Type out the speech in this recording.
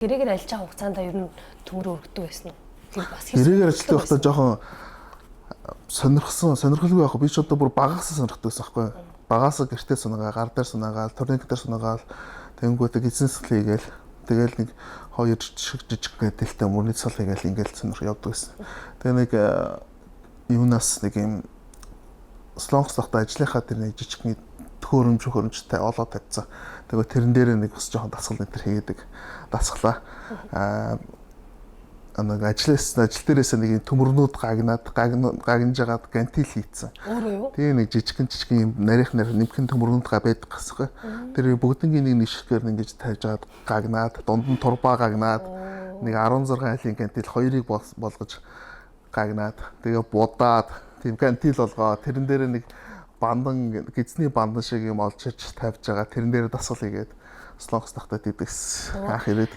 Гэрээгээр ажиллаж байгаа хугацаанд ер нь төмөр өргөдөг байсан уу? Тэр бас Гэрээгээр ажилладаг байхдаа жоохон сонирхсон, сонирхолгүй яг би ч одоо бүр багасаа сонирхдаг байсан байхгүй юу? Багасаа гэртээ сунаагаа, гар дээр сунаагаа, турникет дээр сунаагаа, тэнгуүтэй гизэнсэл хийгээл тэгэл нэг хоёр жижиг жижиг гэдэлтэй мөрний цал хийгээл ингээл сонирх явдаг байсан. Тэгээ нэг юунаас нэг юм Солонгос дахта ажлынхаа тэр нэг жижиг төхөөрөмж хөрөмжтэй олоод тавьсан. Тэгээ тэрэн дээр нэг бас жоохон дасгал энэ төр хийгээдэг. Дасглаа. Нэг ажлаас ажил дээрээс нэг төмөрнүүд гагнаад гагнаж агаад гантил хийцэн. Өөрөө юу? Тэгээ нэг жижигэн жижигэн юм нарийнх нар нэмхэн төмөрнүүд га байдаг гэсэн. Тэр бүгднгийн нэг нэгшгээр ингэж тавьж агаад гагнаад дунд нь турбаа гагнаад нэг 16 айлын гантил хоёрыг болгож гагнаад тэгээ будаад тийм гантил болгоо тэрэн дээр нэг бандан гизний бандан шиг юм олж ирж тавьж байгаа, тэрэн дээр дасгал хийгээд Солонгос тахтад идэгс анх ирээд.